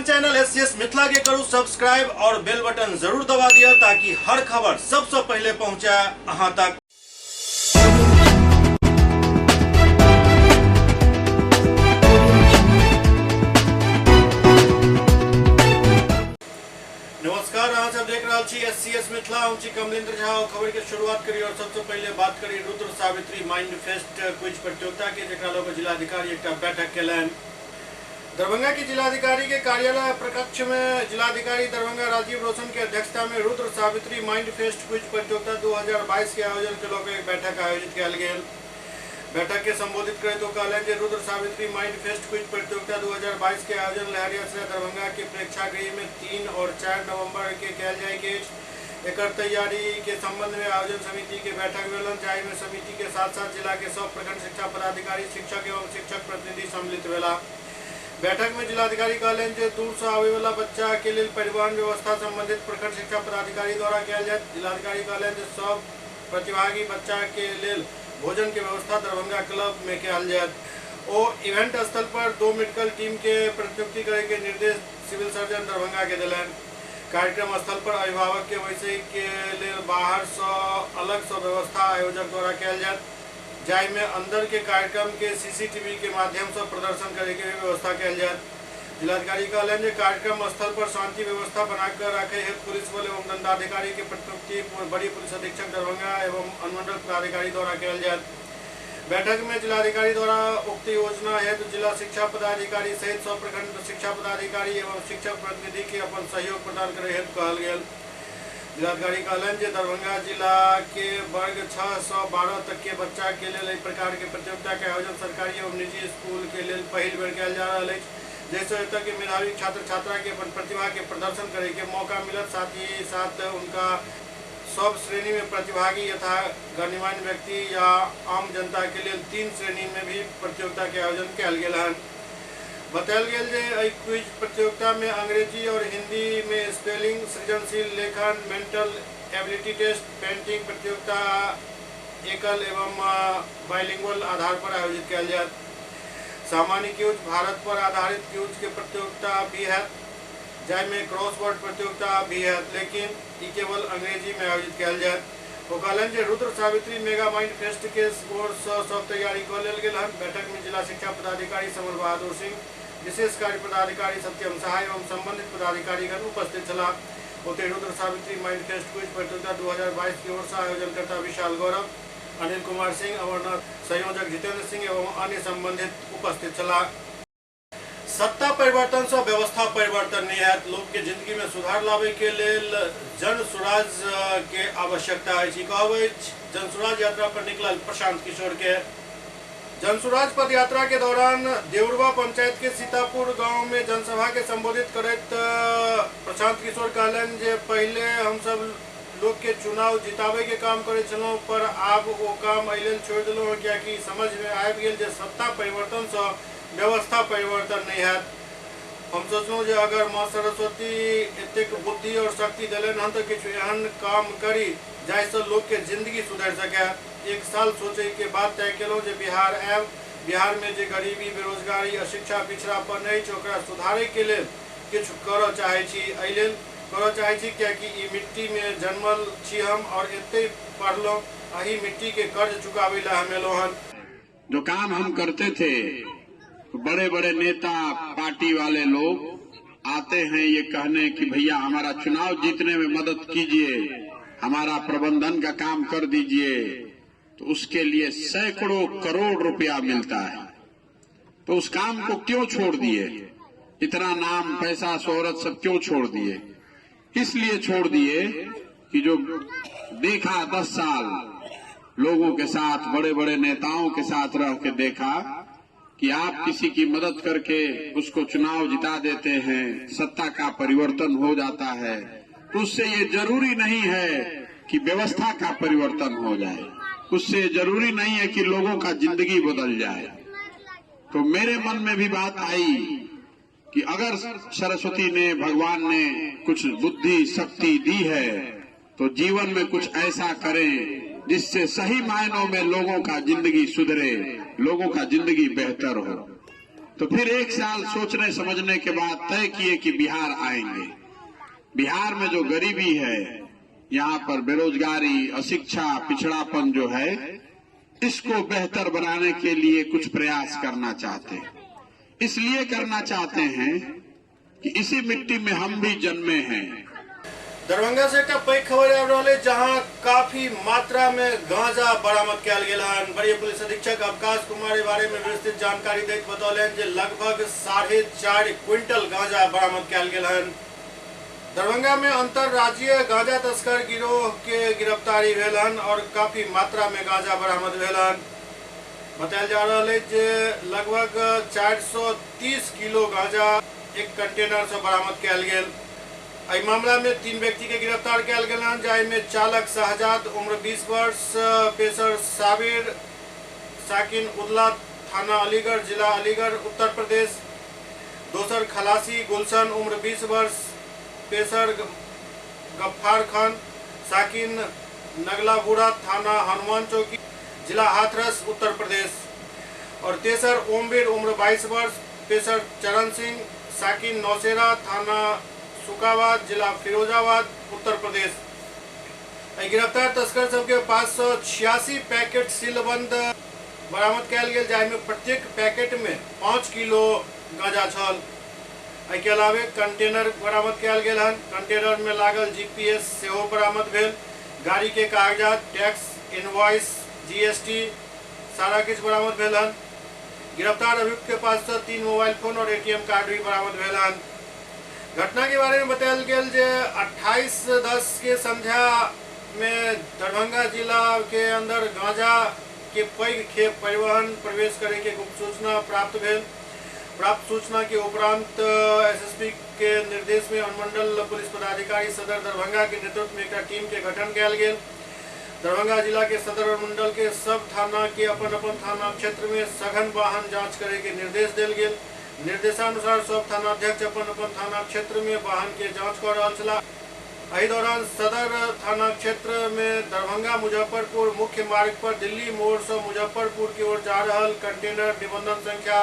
अपन channel S C S Mithila के करू सब्सक्राइब और बेल बटन जरूर दबा दिया ताकि हर खबर सबसे पहले पहुंचे अहां तक। नमस्कार, अहाँ सब देख रहल छी एस सी एस मिथिला। हम छी कमलेंद्र झा और खबर के शुरुआत करी और सबसे पहले बात करी Rudra Savitri mind fest quiz प्रतियोगिता के, जकरा लऽ कऽ जिलाधिकारी एकटा बैठक केलनि। दरभंगा के जिलाधिकारी के कार्यालय प्रकक्ष में जिलाधिकारी दरभंगा राजीव रोशन के अध्यक्षता में Rudra Savitri mind fest quiz प्रतियोगिता 2022 के आयोजन के लऽ कऽ एक बैठक आयोजित कयल गेल। बैठक के संबोधित करैत ओ कहलनि जे Rudra Savitri mind fest quiz प्रतियोगिता 2022 के आयोजन लहेरियासराय दरभंगा के प्रेक्षागृह में 3 और 4 नवंबर के कयल जाय के अछि। एकर तैयारी के संबंध में आयोजन समिति के बैठक भेलन, जाहि में समिति के साथ साथ जिला के सब प्रखंड शिक्षा पदाधिकारी, शिक्षक एवं शिक्षक प्रतिनिधि सम्मिलित भेला। बैठक में जिलाधिकारी कहलनि जे दूर से आबय वाला बच्चा के लेल परिवहन व्यवस्था संबंधित प्रखंड शिक्षा पदाधिकारी द्वारा कयल जायत। जिलाधिकारी कहलनि जे सब प्रतिभागी बच्चा के लेल भोजन के व्यवस्था दरभंगा क्लब में कयल जायत। ओ इवेंट स्थल पर 2 मेडिकल टीम के प्रतिनियुक्ति करे के निर्देश सिविल सर्जन दरभंगा के देलनि। कार्यक्रम स्थल पर अभिभावक के बैसै के लेल बाहर सँ अलग सँ व्यवस्था आयोजक द्वारा कयल जायत, जाहि में अंदर के कार्यक्रम के सीसीटीवी के माध्यम सँ प्रदर्शन करे के भी व्यवस्था कयल जायत। जिलाधिकारी कहलनि जे कार्यक्रम स्थल पर शांति व्यवस्था बनाकर राखै हेतु पुलिस बल एवं दंडाधिकारी के प्रतिनियुक्ति वरीय पुलिस अधीक्षक दरभंगा एवं अनुमंडल पदाधिकारी द्वारा कयल जायत। बैठक में जिलाधिकारी द्वारा उक्त योजना हेतु जिला शिक्षा पदाधिकारी सहित सब प्रखंड शिक्षा पदाधिकारी एवं शिक्षक प्रतिनिधि के अपन सहयोग प्रदान करे हेतु कहल गेल। जिलाधिकारी कहलनि जे दरभंगा जिला के वर्ग 6 सँ 12 तक के बच्चा के लेल एहि प्रकार के प्रतियोगिता के आयोजन सरकारी एवं निजी स्कूल के लेल पहिल बेर कयल जा रहल अछि, जाहिसँ एतय के मेधावी छात्र छात्रा के अपन प्रतिभा के प्रदर्शन करे के मौका मिलत। साथ ही साथ उनका सब श्रेणी में प्रतिभागी यथा गण्यमान्य व्यक्ति या आम जनता के लेल 3 श्रेणी में भी प्रतियोगिता के आयोजन कयल गेल हन। बतायल गेल जे एहि क्विज प्रतियोगिता में अंग्रेजी और हिंदी में स्पेलिंग, सृजनशील लेखन, मेंटल एबिलिटी टेस्ट, पेंटिंग प्रतियोगिता एकल एवं बाइलिंगुअल आधार पर आयोजित कयल जायत। सामान्य क्विज, भारत पर आधारित क्विज के प्रतियोगिता भी है, जाहिमे क्रॉसवर्ड प्रतियोगिता भी है, लेकिन ई केवल अंग्रेजी में आयोजित कयल जायत। ओ कहलनि जे Rudra Savitri mega mind fest के ओर सँ सब तैयारी कऽ लेल गेल हन। बैठक में जिला शिक्षा पदाधिकारी समर बहादुर सिंह, विशेष कार्य पदाधिकारी सत्यम सहाय एवं संबंधित पदाधिकारीगण उपस्थित छलाह। ओतहि Rudra Savitri mind fest quiz प्रतियोगिता 2022 की ओर सँ आयोजनकर्ता विशाल गौरव, अनिल कुमार सिंह, अमरनाथ, संयोजक जितेंद्र सिंह एवं अन्य संबंधित उपस्थित छलाह। सत्ता परिवर्तन सँ व्यवस्था परिवर्तन नहीं हैत। लोक के जिंदगी में सुधार लाबे के लेल जन सुराज के आवश्यकता अछि। कहब अछि जन सुराज यात्रा पर निकलल प्रशांत किशोर के। जन सुराज पद यात्रा के दौरान देउरवा पंचायत के सीतापुर गांव में जनसभा के संबोधित करैत प्रशांत किशोर कहलनि जे पहिले हम सब लोग के चुनाव जिताबे के काम करे छलहुँ, पर आब ओ काम एहि लेल छोड़ि देलहुँ हँ कियाकि समझ में आबि गेल जे सत्ता परिवर्तन सँ व्यवस्था परिवर्तन नहीं हैत। हम सोचलहुँ जे अगर माँ सरस्वती एतेक बुद्धि और शक्ति देलनि हन तऽ किछु एहन काम करी जाहिसँ लोक के जिंदगी सुधरि सकै। एक साल सोचै के बाद तय केलहुँ जे बिहार आयब। बिहार में जे गरीबी, बेरोजगारी, अशिक्षा, पिछड़ापन अछि ओकरा सुधारै के लेल किछु करऽ चाहै छी। एहि लेल करऽ चाहै छी कियाकि ई मिट्टी में जन्मल छी हम और एतै पढ़लहुँ। एहि मिट्टी के कर्ज चुकाबै लए हम एलहुँ हन। जो काम हम करते थे, बड़े बड़े नेता पार्टी वाले लोग आते हैं ये कहने कि भैया हमारा चुनाव जीतने में मदद कीजिए, हमारा प्रबंधन का काम कर दीजिए, तो उसके लिए सैकड़ों करोड़ रुपया मिलता है। तो उस काम को क्यों छोड़ दिए? इतना नाम, पैसा, शोहरत सब क्यों छोड़ दिए? इसलिए छोड़ दिए कि जो देखा 10 साल लोगों के साथ, बड़े-बड़े नेताओं के साथ रह के देखा कि आप किसी की मदद करके उसको चुनाव जिता देते हैं, सत्ता का परिवर्तन हो जाता है, तो उससे ये जरूरी नहीं है कि व्यवस्था का परिवर्तन हो जाए, उससे जरूरी नहीं है कि लोगों का जिंदगी बदल जाए। तो मेरे मन में भी बात आई कि अगर सरस्वती ने, भगवान ने कुछ बुद्धि शक्ति दी है तो जीवन में कुछ ऐसा करें जिससे सही मायनों में लोगों का जिंदगी सुधरे, लोगों का जिंदगी बेहतर हो। तो फिर एक साल सोचने समझने के बाद तय किए कि बिहार आएंगे। बिहार में जो गरीबी है, यहाँ पर बेरोजगारी, अशिक्षा, पिछड़ापन जो है, इसको बेहतर बनाने के लिए कुछ प्रयास करना चाहते हैं। इसलिए करना चाहते हैं कि इसी मिट्टी में हम भी जन्मे हैं। दरभंगा से एक पैघ खबर आबि रहल अछि, जहां काफी मात्रा में गांजा बरामद कयल गेल हन। वरीय पुलिस अधीक्षक अवकाश कुमार के बारे में विस्तृत जानकारी दैत बतौलनि जे लगभग 4.5 क्विंटल गांजा बरामद कयल गेल हन। दरभंगा में अंतरराज्यीय गांजा तस्कर गिरोह के गिरफ्तारी भेल हन और काफी मात्रा में गांजा बरामद भेल हन। बतायल जा रहल अछि जे लगभग 430 किलो गांजा एक कंटेनर से बरामद कयल गेल। एहि मामला में 3 व्यक्ति के गिरफ्तार कयल गेल हन, जाहि में चालक शहजाद उम्र 20 वर्ष, पेशर साबिर साकिन उदला, थाना अलीगढ़, जिला अलीगढ़, उत्तर प्रदेश, दोसर खलासी गुलशन उम्र 20 वर्ष, पेशर गफ्फार खान साकिन नगलाबुड़ा, थाना हनुमान चौकी, जिला हाथरस, उत्तर प्रदेश, और तेसर ओमवीर उम्र 22 वर्ष, पेशर चरण सिंह साकिन नौसेरा, थाना सुकाबाद, जिला फिरोजाबाद, उत्तर प्रदेश। गिरफ्तार तस्कर सबके 586 पैकेट सीलबंद बरामद कयल गेल, जाहिमे प्रत्येक पैकेट में 5 किलो गांजा छल। एहिके अलावे कंटेनर बरामद कयल गेल हन। कंटेनर में लागल जीपीएस सेहो बरामद भेल। गाड़ी के कागजात, टैक्स, इनवॉइस, जीएसटी सारा किछु बरामद भेल हन। गिरफ्तार अभियुक्त के पास से 3 मोबाइल फोन और एटीएम कार्ड भी बरामद भेल हन। घटना के बारे में बतायल गेल जे 28/10 के संध्या में दरभंगा जिला के अंदर गांजा के पैघ खेप परिवहन प्रवेश करे के गुप्त सूचना प्राप्त भेल। प्राप्त सूचना के उपरांत एसएसपी के निर्देश में अनुमंडल पुलिस पदाधिकारी सदर दरभंगा के नेतृत्व में एक टीम के गठन कयल गेल। दरभंगा जिला के सदर अनुमंडल के सब थाना के अपन अपन थाना क्षेत्र में सघन वाहन जांच करे के निर्देश देल गेल। निर्देशानुसार सब थानाध्यक्ष अपन अपन थाना क्षेत्र में वाहन के जांच कर रहल छलाह। एहि दौरान सदर थाना क्षेत्र में दरभंगा मुजफ्फरपुर मुख्य मार्ग पर दिल्ली मोड़ से मुजफ्फरपुर की ओर जा रहल कंटेनर निबंधन संख्या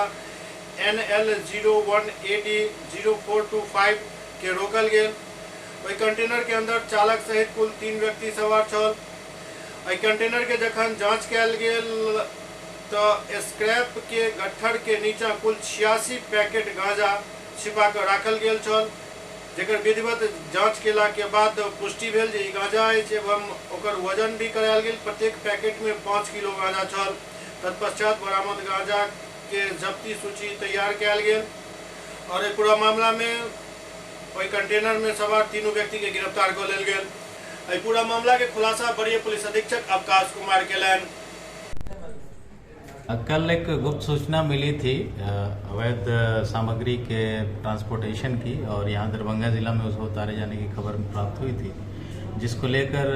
NL 01 AD 0425 के रोकल गेल। ओहि कंटेनर के अंदर चालक सहित कुल 3 व्यक्ति सवार छल। एहि कंटेनर के जखन जांच कयल गेल तो स्क्रैप के गट्ठर के नीचा कुल 86 पैकेट गांजा छिपा कर राखल गेल छल, जेकर विधिवत जांच केला के बाद पुष्टि भेल जे ई गांजा अछि एवं ओकर वजन भी करायल गेल। प्रत्येक पैकेट में 5 किलो गांजा छल। तत्पश्चात बरामद गांजा के जब्ती सूची तैयार कयल गेल और एहि पूरा मामला में ओहि कंटेनर में सवार 3 व्यक्ति के गिरफ्तार कऽ लेल गेल। एहि पूरा मामला के खुलासा वरीय पुलिस अधीक्षक अवकाश कुमार केलनि। कल एक गुप्त सूचना मिली थी अवैध सामग्री के ट्रांसपोर्टेशन की और यहाँ दरभंगा ज़िला में उसको उतारे जाने की खबर प्राप्त हुई थी, जिसको लेकर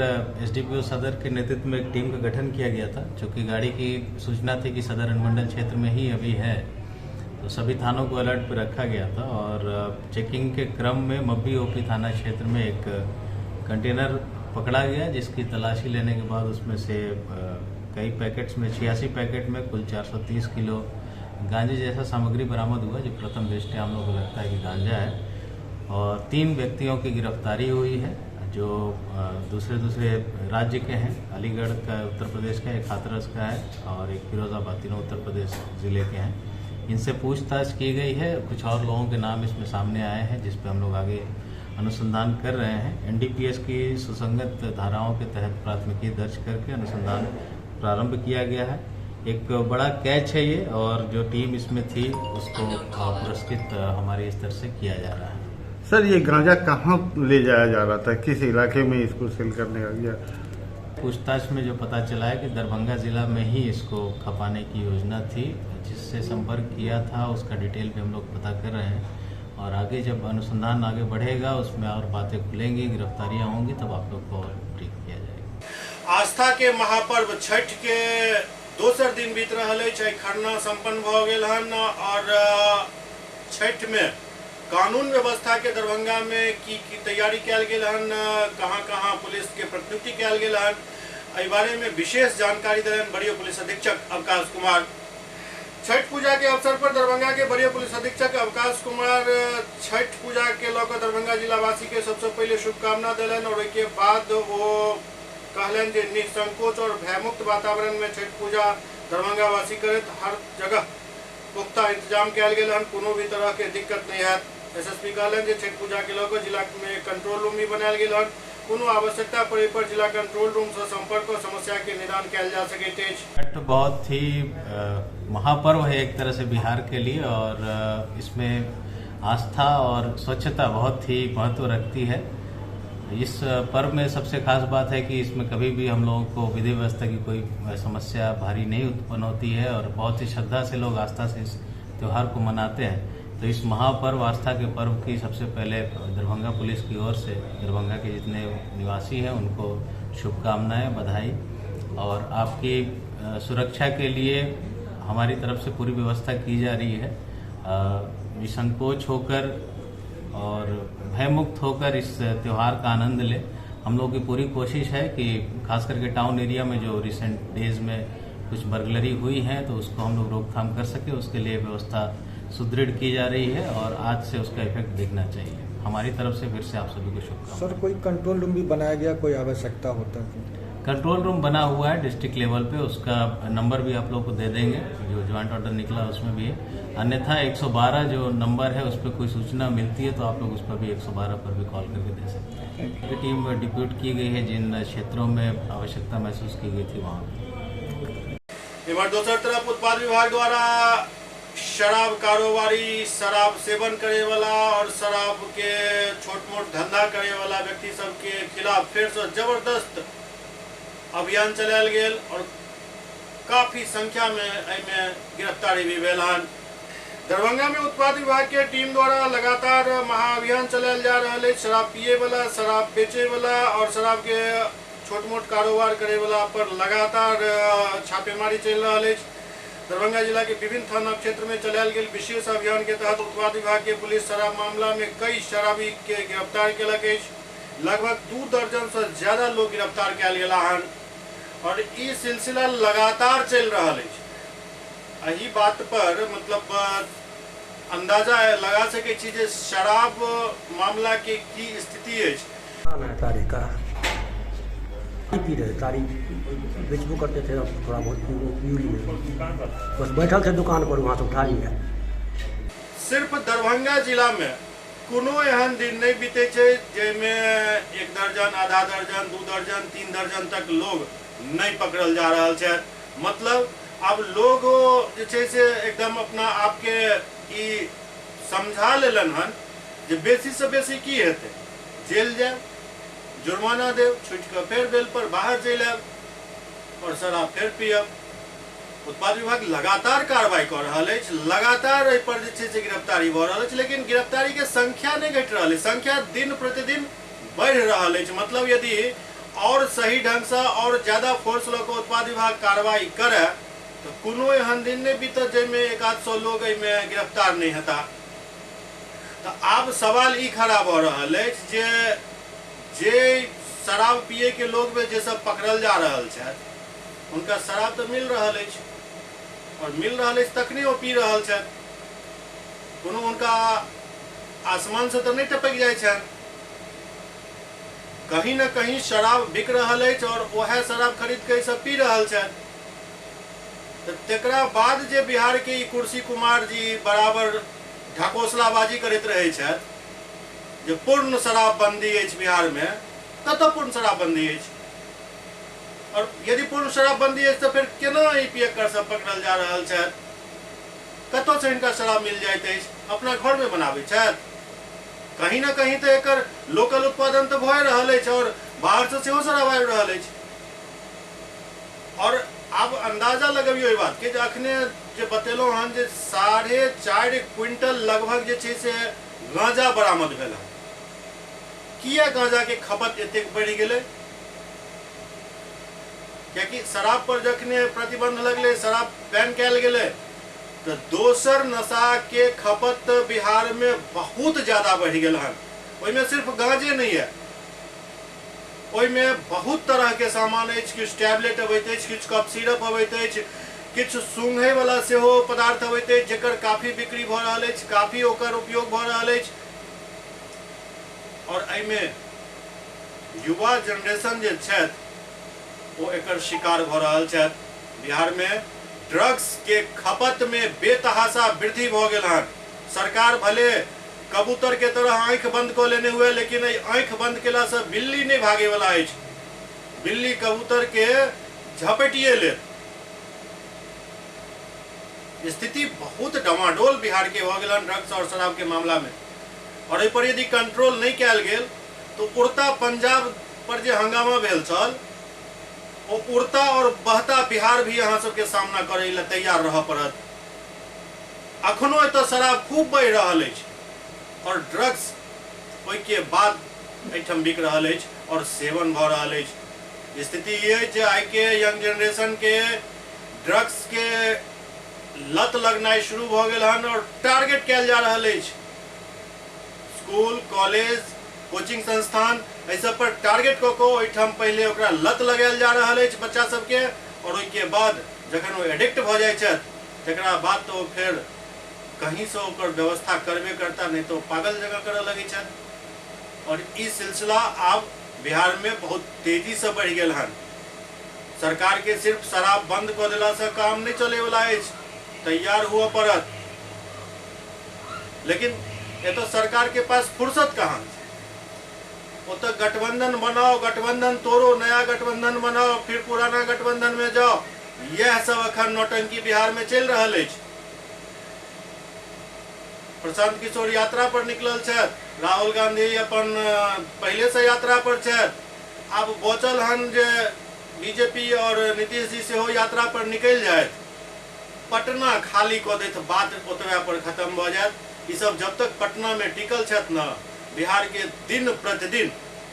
एसडीपीओ सदर के नेतृत्व में एक टीम का गठन किया गया था। चूँकि गाड़ी की सूचना थी कि सदर अनुमंडल क्षेत्र में ही अभी है, तो सभी थानों को अलर्ट पर रखा गया था और चेकिंग के क्रम में मब्बी ओपी थाना क्षेत्र में एक कंटेनर पकड़ा गया, जिसकी तलाशी लेने के बाद उसमें से कई पैकेट्स में 86 पैकेट में कुल 430 किलो गांजे जैसा सामग्री बरामद हुआ, जो प्रथम दृष्टया हम लोग को लगता है कि गांजा है। और 3 व्यक्तियों की गिरफ्तारी हुई है जो दूसरे दूसरे राज्य के हैं। अलीगढ़ का उत्तर प्रदेश का, एक हाथरस का है और एक फिरोजाबाद, तीनों उत्तर प्रदेश ज़िले के हैं। इनसे पूछताछ की गई है। कुछ और लोगों के नाम इसमें सामने आए हैं, जिस पर हम लोग आगे अनुसंधान कर रहे हैं। एनडीपीएस की सुसंगत धाराओं के तहत प्राथमिकी दर्ज करके अनुसंधान प्रारंभ किया गया है। एक बड़ा कैच है ये और जो टीम इसमें थी उसको पुरस्कृत हमारे स्तर से किया जा रहा है। सर, ये गांजा कहाँ ले जाया जा रहा था, किस इलाके में इसको सेल करने का गया? पूछताछ में जो पता चला है कि दरभंगा ज़िला में ही इसको खपाने की योजना थी, जिससे संपर्क किया था उसका डिटेल भी हम लोग पता कर रहे हैं और आगे जब अनुसंधान आगे बढ़ेगा उसमें और बातें खुलेंगी, गिरफ्तारियां होंगी, तब आप लोग को और ब्रीफ किया जाएगा। आस्था के महापर्व छठ के दोसर दिन बीत रहल अछि। खरना संपन्न भऽ गेल हन और छठ में कानून व्यवस्था के दरभंगा में की की तैयारी कयल गेल हन, कहाँ कहाँ पुलिस के प्रतिनियुक्ति कयल गेल हन, एहि बारे में विशेष जानकारी देलनि वरीय पुलिस अधीक्षक अवकाश कुमार। छठ पूजा के अवसर पर दरभंगा के वरीय पुलिस अधीक्षक अवकाश कुमार छठ पूजा के लऽ कऽ दरभंगा जिलावासी के सबसे पहिले शुभकामना देलनि और ओहिके बाद ओ कहलनि जे निसंकोच और भयमुक्त वातावरण में छठ पूजा दरभंगा वासी करत। हर जगह पुख्ता इंतजाम कयल गेल हन, कोनो भी तरह के दिक्कत नहीं हैत। एसएसपी कहलनि जे छठ पूजा के लऽ कऽ जिला में कंट्रोल रूम भी बनायल गेल हन, कोनो आवश्यकता पड़े पर जिला कंट्रोल रूम से संपर्क और समस्या के निदान कयल जा सकैत अछि। छठ बहुत ही महापर्व है एक तरह से बिहार के लिए और इसमें आस्था और स्वच्छता बहुत ही महत्व रखती है। इस पर्व में सबसे खास बात है कि इसमें कभी भी हम लोगों को विधि व्यवस्था की कोई समस्या भारी नहीं उत्पन्न होती है और बहुत ही श्रद्धा से लोग आस्था से इस त्यौहार को मनाते हैं। तो इस महापर्व आस्था के पर्व की सबसे पहले दरभंगा पुलिस की ओर से दरभंगा के जितने निवासी हैं उनको शुभकामनाएं, बधाई और आपकी सुरक्षा के लिए हमारी तरफ से पूरी व्यवस्था की जा रही है। निसंकोच होकर और भयमुक्त होकर इस त्यौहार का आनंद ले। हम लोग की पूरी कोशिश है कि खास करके टाउन एरिया में जो रिसेंट डेज में कुछ बर्गलरी हुई है तो उसको हम लोग रोकथाम कर सके, उसके लिए व्यवस्था सुदृढ़ की जा रही है और आज से उसका इफेक्ट देखना चाहिए। हमारी तरफ से फिर से आप सभी को शुभकामनाएं। सर, कोई कंट्रोल रूम भी बनाया गया, कोई आवश्यकता होता है? कंट्रोल रूम बना हुआ है डिस्ट्रिक्ट लेवल पे, उसका नंबर भी आप लोगों को दे देंगे, जो ज्वाइंट ऑर्डर निकला उसमें भी है। अन्यथा 112 जो नंबर है उस पर कोई सूचना मिलती है तो आप लोग उस पर भी 112 पर भी कॉल करके दे सकते हैं। टीम डिप्यूट की गई है जिन क्षेत्रों में आवश्यकता महसूस की गई थी वहाँ। इधर दोसर तरफ उत्पाद विभाग द्वारा शराब कारोबारी, शराब सेवन करे वाला और शराब के छोट मोट धंधा करे वाला व्यक्ति सबके खिलाफ फिर से जबरदस्त अभियान चलायल गेल और काफी संख्या में एहिमे गिरफ्तारी भी भेल हन। दरभंगा में उत्पाद विभाग के टीम द्वारा लगातार महाअभियान चलायल जा रहल अछि। शराब पिए वाला, शराब बेचे वाला और शराब के छोट मोट कारोबार करे वाला पर लगातार छापेमारी चलि रहल अछि। दरभंगा जिला के विभिन्न थाना क्षेत्र में चलायल गेल विशेष अभियान के तहत उत्पाद विभाग के पुलिस शराब मामला में कई शराबी के गिरफ्तार केलक अछि। लगभग 2 दर्जन से ज्यादा लोग गिरफ्तार कयल गेला हन और ई सिलसिला लगातार चलि रहल अछि। एहि बात पर मतलब अंदाजा लगा सकै छी जे शराब मामला के की स्थिति अछि। तारी का पी रहे, तारी बेचबो करते थे, अब थोड़ा बहुत पी लिए, बस बैठल थे दुकान पर, वहाँ से उठा लिया। सिर्फ दरभंगा जिला में कोनो एहन दिन नहीं बीते छै जाहिमे 1 दर्जन, आधा दर्जन, 2 दर्जन, 3 दर्जन तक लोग नहीं पकड़ल जा रहल छै। मतलब अब लोग जे छै से एकदम अपना आपके ई समझा लेलन हन जे बेसी से बेसी की हेतै, जेल जायब, जुर्माना देब, छुटि कऽ फेर बेल पर बाहर चलि आयब और शराब फेर पियब। उत्पाद विभाग लगातार कार्रवाई कऽ रहल अछि, लगातार एहि पर जे छै से गिरफ्तारी भऽ रहल अछि, लेकिन गिरफ्तारी के संख्या नहि घटि रहल अछि, संख्या दिन प्रतिदिन बढ़ि रहल अछि। मतलब यदि और सही ढंग से और ज्यादा फोर्स लऽ कऽ उत्पाद विभाग कार्रवाई करे तो कोनो एहन दिन नहि बीतत जाहिमे 100-150 लोग एहिमे गिरफ्तार नहि हेता। तऽ आब सवाल ई खड़ा भऽ रहल अछि जे जे शराब पिए के लोग में जे सब पकड़ल जा रहल छथि हुनका शराब तऽ मिल रहल अछि और मिल रहल अछि तखने ओ पी रहल छथि, कोनो हुनका आसमान से तऽ नहि टपकि जाइ छनि। कहीं न कहीं शराब बिक रहल अछि और वएह शराब खरीद के सब पी रहल छथि। तऽ तकरा बाद जे बिहार के ई कुर्सी कुमार जी बराबर ढकोसलाबाजी करैत रहै छथि जे पूर्ण शराबबंदी अछि बिहार में, कतऽ पूर्ण शराबबंदी अछि? और यदि पूर्ण शराबबंदी अछि तऽ फेर केना ई पियक्कर सब पकड़ल जा रहल छथि? कतऽ से हिनका शराब मिल जाइत अछि? अपना घर में बनाबै छथि? कहीं ना कहीं तऽ एकर लोकल उत्पादन तऽ भए रहल अछि और बाहर से सेहो शराब आबि रहल अछि। और आब अंदाजा लगबियौ एहि बात के जे अखने जे बतेलहुँ हन जे 4.5 क्विंटल लगभग जे छै से गांजा बरामद भेल हन। किया गांजा के खपत एतेक बढ़ि गेलै? कियाकि शराब पर जखने प्रतिबंध लगलै, शराब बैन कयल गेलै, तऽ दोसर नशा के खपत बिहार में बहुत ज्यादा बढ़ि गेल हन। ओहिमे सिर्फ गांजे नहीं है, ओहिमे बहुत तरह के सामान अछि, किछु टैबलेट अबैत अछि, किछु कफ सिरप अबैत अछि, किछु सूंघै वाला सेहो पदार्थ अबैत अछि जकर काफी बिक्री भऽ रहल अछि, काफी ओकर उपयोग भऽ रहल अछि। और एहिमे युवा जनरेशन जे छथि ओ एकर शिकार भऽ रहल छथि। बिहार में ड्रग्स के खपत में बेतहाशा वृद्धि भऽ गेल हन। सरकार भले कबूतर के तरह आँखि बंद कऽ लेने हुए, लेकिन एहि आँखि बंद केला से बिल्ली नहीं भागे वाला अछि। बिल्ली कबूतर के झपटिए लेत। स्थिति बहुत डमाडोल बिहार के भऽ गेल हन ड्रग्स और शराब के मामला में। और एहि पर यदि कंट्रोल नहीं कयल गेल तो उड़ता पंजाब पर जे हंगामा भेल छल ओ उड़ता और बहता बिहार भी अहाँ सबके सामना करै लए तैयार रहऽ पड़त। अखनो एतऽ शराब खूब बढ़ि रहल अछि और ड्रग्स ओहिके बाद एहिठाम बिक रहल अछि और सेवन भऽ रहल अछि। स्थिति ई अछि जे आइके यंग जनरेशन के ड्रग्स के लत लगनाइ शुरू भऽ गेल हन और टारगेट कयल जा रहल अछि। स्कूल, कॉलेज, कोचिंग संस्थान एहि सब पर टारगेट कऽ कऽ ओहिठाम पहिले ओकरा लत लगायल जा रहल अछि बच्चा सबके और ओहिके बाद जखन ओ एडिक्ट भऽ जाइ छथि तकरा बाद तऽ ओ फेर कहींसँ ओकर व्यवस्था करबे करता, नहीं तऽ ओ पागल जकाँ करऽ लगै छथि। और ई सिलसिला आब बिहार में बहुत तेजी से बढ़ि गेल हन। सरकार के सिर्फ शराब बंद कऽ देलासँ काम नहीं चलैवला अछि, तैयार हुअ पड़त। लेकिन एतऽ सरकार के पास फुर्सत कहाँ? ओतऽ गठबंधन बनाओ, गठबंधन तोड़ो, नया गठबंधन बनाओ, फिर पुराना गठबंधन में जाओ। यह सब अखन नौटंकी बिहार में चलि रहल अछि। प्रशांत किशोर यात्रा पर निकलल छथि, राहुल गांधी अपन पहिले से यात्रा पर छथि। आब बचल हन जे बीजेपी और नीतीश जी सेहो यात्रा पर निकलि जाथि, पटना खाली कऽ देत, बात ओतबे पर खत्म भऽ जायत। ई सब जब तक पटना में टिकल छथि न, बिहार के दिन प्रतिदिन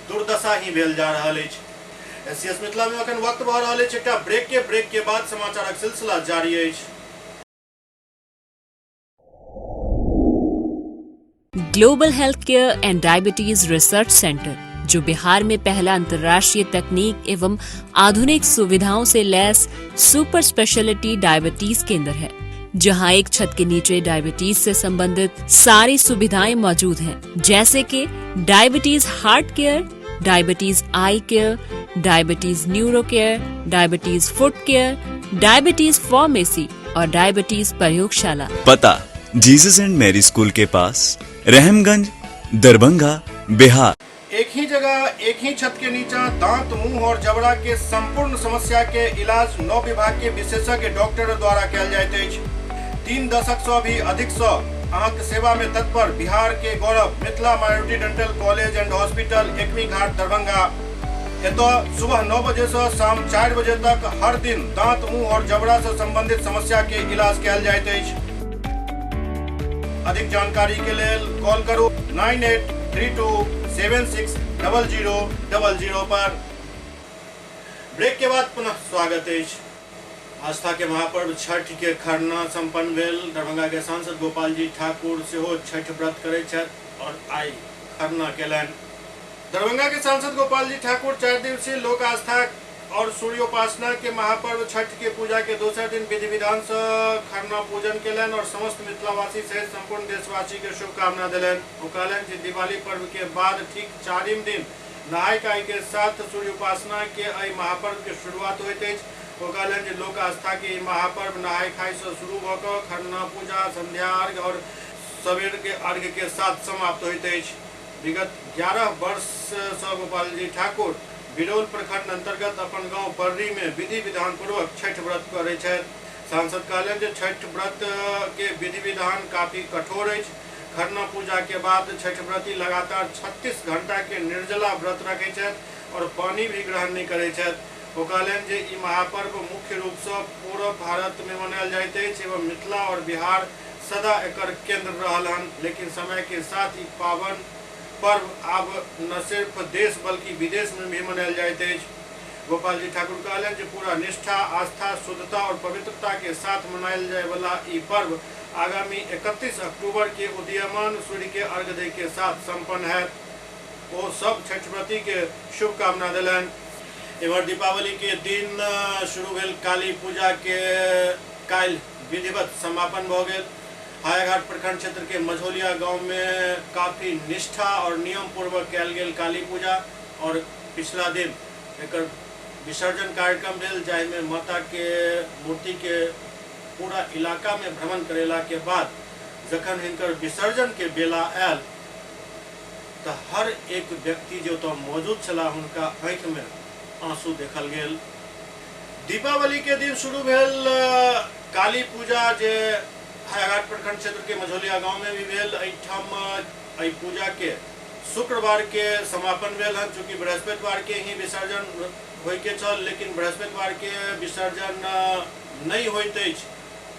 दुर्दशा ही भेल जा रहल अछि। एससीएस मिथिला में अखन वक्त भऽ रहल अछि एकटा ब्रेक के। ब्रेक के बाद समाचारक सिलसिला जारी अछि। Global health care and diabetes research centre, जो बिहार में पहला अंतर्राष्ट्रीय तकनीक एवं आधुनिक सुविधाओं से लैस सुपर स्पेशलिटी डायबिटीज केंद्र है, जहां एक छत के नीचे डायबिटीज से संबंधित सारी सुविधाएं मौजूद हैं, जैसे कि diabetes heart care, diabetes eye care, diabetes neuro care, diabetes foot care, diabetes pharmacy और डायबिटीज प्रयोगशाला। पता जीसस एंड मैरी स्कूल के पास, रहमगंज, दरभंगा, बिहार। एक ही जगह एक ही छत के नीचा दांत, मुंह और जबड़ा के संपूर्ण समस्या के इलाज 9 विभाग के विशेषज्ञ डॉक्टर द्वारा कयल जाइत अछि। 3 दशक से भी अधिक से अहाँके सेवा में तत्पर बिहार के गौरव Mithila minority dental college and hospital, Ekmi Ghat, Darbhanga. एतऽ सुबह 9 बजे से शाम 4 बजे तक हर दिन दांत, मुंह और जबड़ा से संबंधित समस्या के इलाज कयल जाइत अछि। अधिक जानकारी के लेल कॉल करू 9832 7600 00 पर। ब्रेक के बाद पुनः स्वागत अछि। आस्था के महापर्व छठ के खरना संपन्न भेल। दरभंगा के सांसद गोपाल जी ठाकुर सेहो छठ व्रत करै छथि और आई खरना केलनि। दरभंगा के सांसद गोपाल जी ठाकुर 4 दिवसीय लोक आस्था और सूर्योपासना के महापर्व छठ के पूजा के दोसर दिन विधि विधान से खरना पूजन केलनि और समस्त मिथिलावासी सहित संपूर्ण देशवासी के शुभकामना देलनि। ओ कहलनि जे दिवाली पर्व के बाद ठीक 4 दिन नहाय खाय के साथ सूर्योपासना के एहि महापर्व के शुरुआत होइत अछि। ओ कहलनि जे लोक आस्था के ई महापर्व नहाय खाय से शुरू भऽ कऽ खरना पूजा, संध्या अर्घ और सवेर के अर्घ के साथ समाप्त होइत अछि। विगत 11 वर्ष से गोपाल जी ठाकुर बिरौल प्रखंड अंतर्गत अपन गांव बर्री में विधि विधान पूर्वक छठ व्रत करै छथि। सांसद कहलनि जे छठ व्रत के विधि विधान काफी कठोर अछि। खरना पूजा के बाद छठ व्रती लगातार 36 घंटा के निर्जला व्रत रखै छथि और पानी भी ग्रहण नहीं करै छथि। ओ कहलनि जे ई महापर्व मुख्य रूप से पूर्व भारत में मनायल जाइत अछि एवं मिथिला और बिहार सदा एकर केंद्र रहल हन, लेकिन समय के साथ ई पावन पर्व आब न सिर्फ देश बल्कि विदेश में भी मनायल जाइत अछि। गोपाल जी ठाकुर कहलनि जे पूरा निष्ठा, आस्था, शुद्धता और पवित्रता के साथ मनायल जाय वाला ई पर्व आगामी 31 अक्टूबर के उदीयमान सूर्य के अर्घ दे के साथ संपन्न हैत। ओ सब छठ व्रती के शुभकामना देलनि। एम्हर दीपावली के दिन शुरू भेल काली पूजा के काल्हि विधिवत समापन भऽ गेल। हायाघाट प्रखंड क्षेत्र के मझौलिया गांव में काफी निष्ठा और नियम पूर्वक कयल गेल काली पूजा और पिछला दिन एकर विसर्जन कार्यक्रम भेल, जाहिमे माता के मूर्ति के पूरा इलाका में भ्रमण करेला के बाद जखन हिनकर विसर्जन के बेला आयल तो हर एक व्यक्ति जो तो मौजूद छला हुनका आँखि में आंसू देखल गेल। दीपावली के दिन शुरू भेल काली पूजा जे हायाघाट प्रखंड क्षेत्र के मझौलिया गांव में भी भेल। एहिठाम एहि पूजा के शुक्रवार के समापन भेल हन। चूँकि बृहस्पतिवार के ही विसर्जन होय के छल, लेकिन बृहस्पतिवार के विसर्जन नहीं होइत अछि,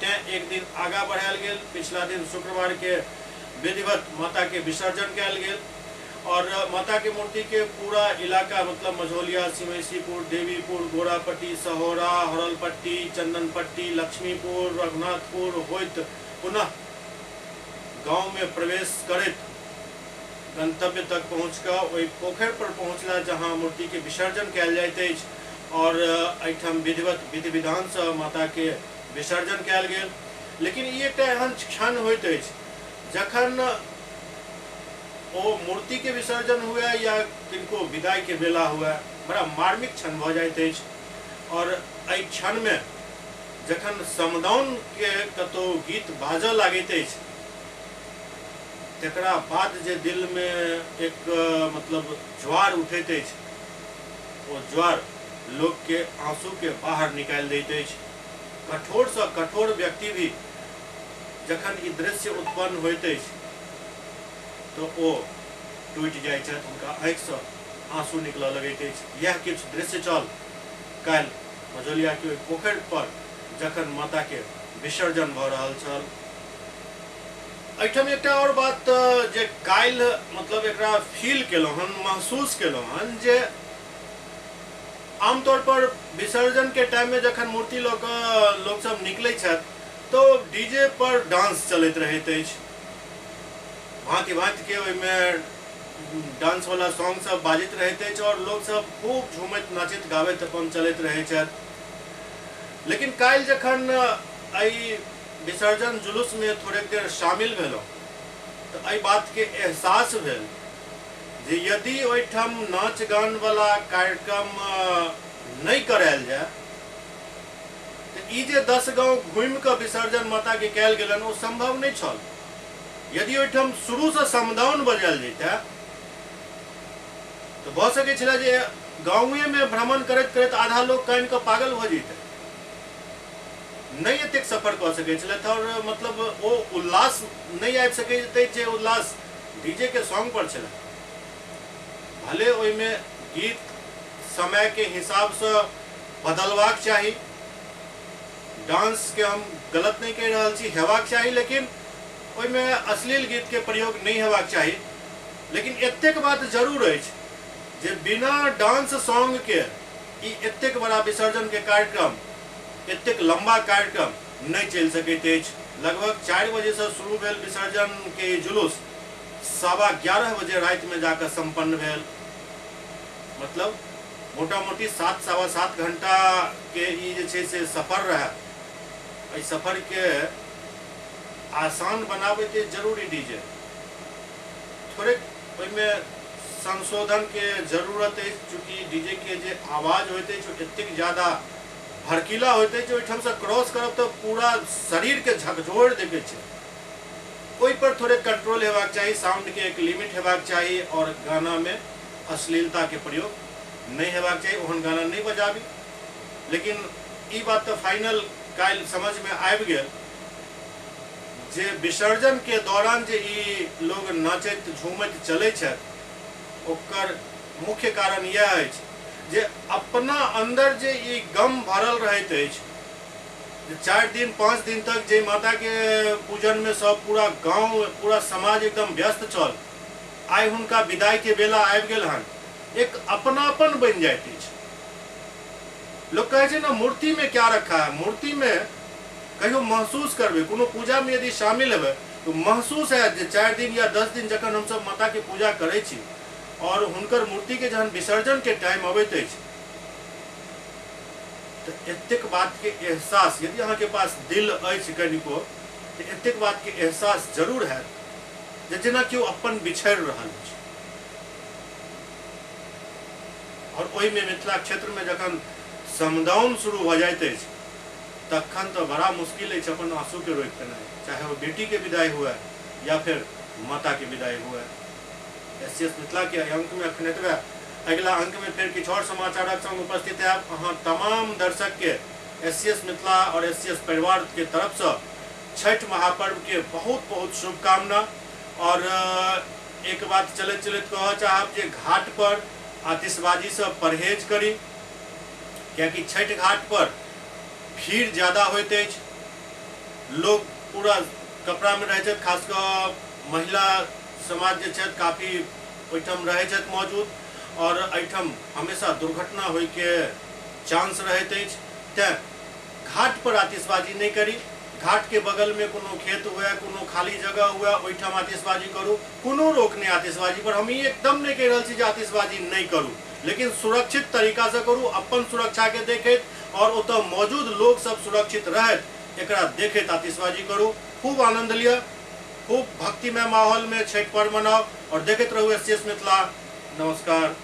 तें एक दिन आगा बढ़ायल गेल। पिछला दिन शुक्रवार के विधिवत माता के विसर्जन कयल गेल और माता के मूर्ति के पूरा इलाका मतलब मझौलिया, सिमैसीपुर, देवीपुर, गोरापट्टी, सहोरा, हरलपट्टी, चंदनपट्टी, लक्ष्मीपुर, रघुनाथपुर होइत पुनः गांव में प्रवेश करैत गंतव्य तक पहुँच कऽ ओहि पोखरि पर पहुँचला जहाँ मूर्ति के विसर्जन कयल जाइत अछि और एहिठाम विधिवत विधि विधान से माता के विसर्जन कयल गेल। लेकिन ई एकटा एहन क्षण होइत अछि जखन ओ मूर्ति के विसर्जन हुए या किनको विदाई के बेला हुए, बड़ा मार्मिक क्षण भऽ जाइत अछि। और एहि क्षण में जखन समदाउन के कतौ गीत बाजऽ लागैत अछि तकरा बाद जे दिल में एक मतलब ज्वार उठैत अछि, ओ ज्वार लोक के आंसू के बाहर निकालि दैत अछि। कठोर से कठोर व्यक्ति भी जखन ई दृश्य उत्पन्न होइत अछि तो ओ टूटि जाइ छथि, हुनका आँखिसँ आंसू निकलऽ लगैत अछि। यह किछु दृश्य छल काल्हि मझौलिया के ओहि पोखरि पर जखन माता के विसर्जन भऽ रहल छल। एहिठाम एकटा और बात जे काल्हि मतलब एकरा फील केलहुँ हन, महसूस केलहुँ हन जे आमतौर पर विसर्जन के टाइम में जखन मूर्ति लऽ कऽ लोक सब निकलै छथि तो डीजे पर डांस चलैत रहैत अछि, भांति भांति के ओहिमे डांस वाला सॉन्ग सब बाजैत रहैत अछि और लोक सब खूब झूमैत नाचैत गाबैत अपन चलैत रहैत छथि। लेकिन काल्हि जखन एहि विसर्जन जुलूस में थोड़ेक देर शामिल भेलहुँ तो एहि बात के एहसास भेल जे यदि ओहिठाम नाच गान वाला कार्यक्रम नहीं करायल जाय तो ई जे 10 गांव घूमि कऽ विसर्जन माता के कयल गेलनि ओ संभव नहीं छल। यदि ओहिठाम शुरू से समदाउन बजायल जैते तो भऽ सकै छलै जे गाँवे में भ्रमण करैत करैत आधा लोग कानि कऽ पागल भऽ जैते, नहीं एतेक सफर कऽ सकै छलथि और मतलब ओ उल्लास नहीं आबि सकैत जे उल्लास डीजे के सॉन्ग पर छलै। भले ओहिमे गीत समय के हिसाब से बदलबाक चाही, डांस के हम गलत नहीं कहि रहल छी, हेबाक चाही, लेकिन ओहिमे अश्लील गीत के प्रयोग नहीं हेबाक चाही। लेकिन एतेक बात जरूर अछि जे बिना डांस सॉन्ग के ई एतेक बड़ा विसर्जन के कार्यक्रम, एतेक लंबा कार्यक्रम नहीं चलि सकैत अछि। लगभग 4 बजे से शुरू भेल विसर्जन के जुलूस 11:15 बजे राति में जाकर संपन्न भेल। मतलब मोटा मोटी 7 सवा 7 घंटा के ई जे छै से सफर रहे। एहि सफर के आसान बनाबैके जरूरी डीजे थोड़े ओहिमे संशोधन के जरूरत अछि। चूँकि डीजे के जे आवाज होइत अछि ओ एतेक ज्यादा भड़कीला होइत अछि ओहिठाम से क्रॉस करब तऽ पूरा शरीर के झकझोरि दैत छै। ओहि पर थोड़े कंट्रोल हेबाक चाही, साउंड के एक लिमिट हेबाक चाही और गाना में अश्लीलता के प्रयोग नहीं हेबाक चाही, ओहन गाना नहीं बजाबी। लेकिन ई बात तऽ फाइनल काल्हि समझ में आबि गेल जे विसर्जन के दौरान जे ई लोग नाचैत झूमैत चलै छथि ओकर मुख्य कारण यह अछि जे अपना अंदर जे ई गम भरल रहैत अछि जे 4 दिन 5 दिन तक जे माता के पूजन में सब पूरा गांव पूरा समाज एकदम व्यस्त छल, आइ हुनका विदाई के बेला आबि गेल हन, एक अपनापन बनि जाइत अछि। लोग कहै छै ने मूर्ति में क्या रखा है, मूर्ति में कहियो महसूस करबै, कोनो पूजा में यदि शामिल हेबै तो महसूस हैत जे 4 दिन या 10 दिन जखन हमसब माता के पूजा करै छी और हुनकर मूर्ति के जहन विसर्जन के टाइम अबैत अछि तऽ एतेक बातके एहसास यदि अहाँके पास दिल अछि कनिको, तऽ एतेक बातके एहसास जरूर हैत जे जेना केओ अपन बिछड़ि रहल अछि। आओर ओहिमे मिथिला क्षेत्रमे जखन समदाउन शुरू भऽ जाइत अछि तखन तऽ बड़ा मुश्किल अछि अपन आंसूके रोकि पेनाइ, चाहे ओ बेटीके विदाई हुए या फेर माताके विदाई हुए। एस सी एस मिथिला के एहि अंकमे अखन एतबे। अगिला अंकमे फेर किछु आओर समाचारक संग उपस्थित आयब। अहाँ तमाम दर्शकके एस सी एस मिथिला और एस सी एस परिवार के तरफसँ छठि महापर्व के बहुत बहुत शुभकामना। और एक बात चलैत चलैत कहऽ चाहब जे घाट पर आतिशबाजीसँ परहेज करी, कियाकि छठि घाट पर भीड़ ज्यादा होइत अछि, लोग पूरा कपड़ामे रहै छथि, खास कऽ महिला समाज जे छथि काफी ओहिठाम रहै छथि मौजूद, और एहिठाम हमेशा दुर्घटना होइके चांस रहैत अछि। तेँ घाट पर आतिशबाजी नहि करी। घाट के बगल में कोनो खेत हुए, कोनो खाली जगह हुए, ओहिठाम आतिशबाजी करू, कोनो रोक नहि आतिशबाजी पर। हम ई एकदम नहि कहि रहल छी जे आतिशबाजी नहि करू, लेकिन सुरक्षित तरीका से करू, अपन सुरक्षा के देखैत और ओतऽ मौजूद लोग सब सुरक्षित रहत एकरा देखैत आतिशबाजी करू। खूब आनंद लिअ, खूब भक्तिमय माहौल में छठि पर्व मनाउ और देखैत रहू एस सी एस मिथिला। नमस्कार।